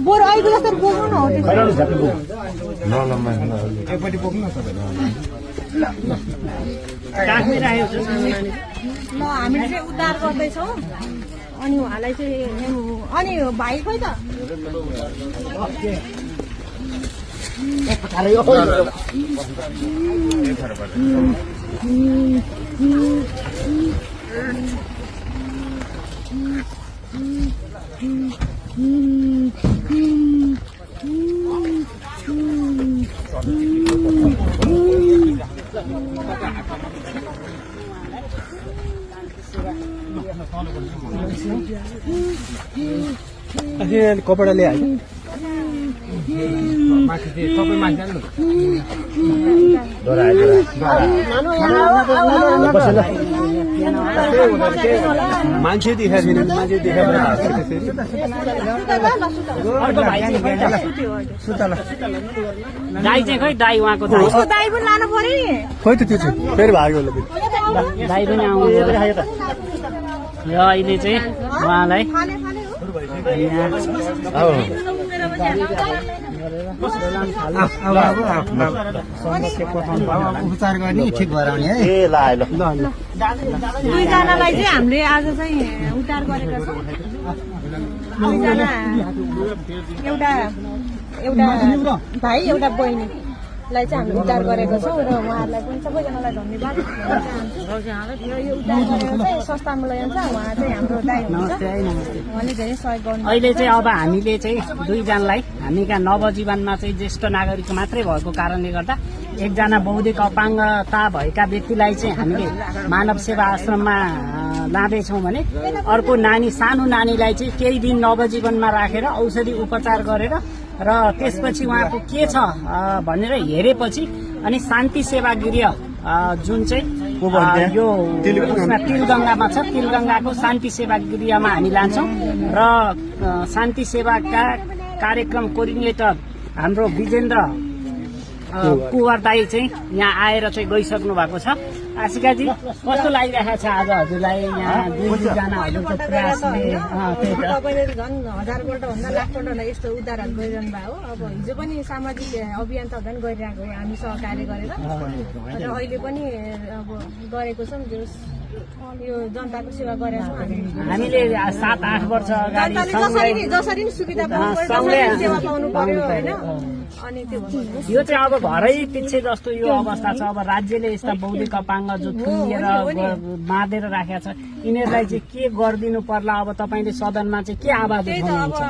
बरु अहिले जस्तो बोक्नु न हो एकपट्टि बोक्नु न तपाईँ ल हामीले चाहिँ उद्धार गर्दैछौँ अनि उहाँलाई चाहिँ अनि भाइ खोइ त कपडा ल्याए तपाईँ माथि जानु मान्छे देखाएको छैन मान्छे दाई चाहिँ खै दाई उहाँको दाई दाइ पनि लानु पर्यो नि खोइ त त्यो चाहिँ फेरि भाग्यो दाई पनि आउनु र अहिले चाहिँ उहाँलाई उपचार गर्ने ठिक भएर आउने है दुईजनालाई चाहिँ हामीले आज चाहिँ उद्धार गरेका छौँ दुईजना एउटा भाइ एउटा बहिनीलाई चाहिँ हामीले उद्धार गरेका छौँ र उहाँहरूलाई पनि सबैजनालाई धन्यवाद चाहन्छु र यो उद्धार गरेको चाहिँ संस्था मूल्याङ्क छ उहाँ चाहिँ हाम्रो दाइ हुनुहुन्छ उहाँले धेरै सहयोग गर्नु अहिले चाहिँ अब हामीले चाहिँ दुईजनालाई हामीका नवजीवनमा चाहिँ ज्येष्ठ नागरिक मात्रै भएको कारणले गर्दा एकजना बौद्धिक अपाङ्गता भएका व्यक्तिलाई चाहिँ हामीले मानव सेवा आश्रममा लाँदैछौँ भने अर्को नानी सानो नानीलाई चाहिँ केही दिन नवजीवनमा राखेर औषधि उपचार गरेर र त्यसपछि उहाँको के छ भनेर हेरेपछि अनि शान्ति सेवा गृह जुन चाहिँ यो तिलगंगामा छ तिलगंगाको शान्ति सेवा गृहमा हामी लान्छौँ र शान्ति सेवाका कार्यक्रम कोअर्डिनेटर हाम्रो विजेन्द्र कुवर दाई चाहिँ यहाँ आएर चाहिँ गइसक्नु भएको छ। आशिकाजी कस्तो लागिरहेको छ आज हजुरलाई यहाँ दुईजना हजुरको प्रयासले तपाईँले झन् हजारपल्ट भन्दा लाखपल्ट यस्तो उद्धारहरू गरिरहनु भएको हो। अब हिजो पनि सामाजिक अभियान त झन् गरिरहेको हो हामी सहकार्य गरेर र अहिले पनि अब गरेको छौँ यो जनताको सेवा गरेका छौँ हामीले 7-8 वर्ष अगाडि जसरी नि सुविधा पाउनु पर्यो जसरी सेवा पाउनु पर्यो होइन अनि त्यो यो चाहिँ अब घरै पछि जस्तो यो अवस्था छ। अब राज्यले यस्ता बौद्धिक अपाङ्ग जो थुनिएर बाँधेर राखेको छ यिनीहरूलाई चाहिँ के गरिदिनु पर्ला अब तपाईँले सदनमा चाहिँ के आवाज उठाउनुहुन्छ?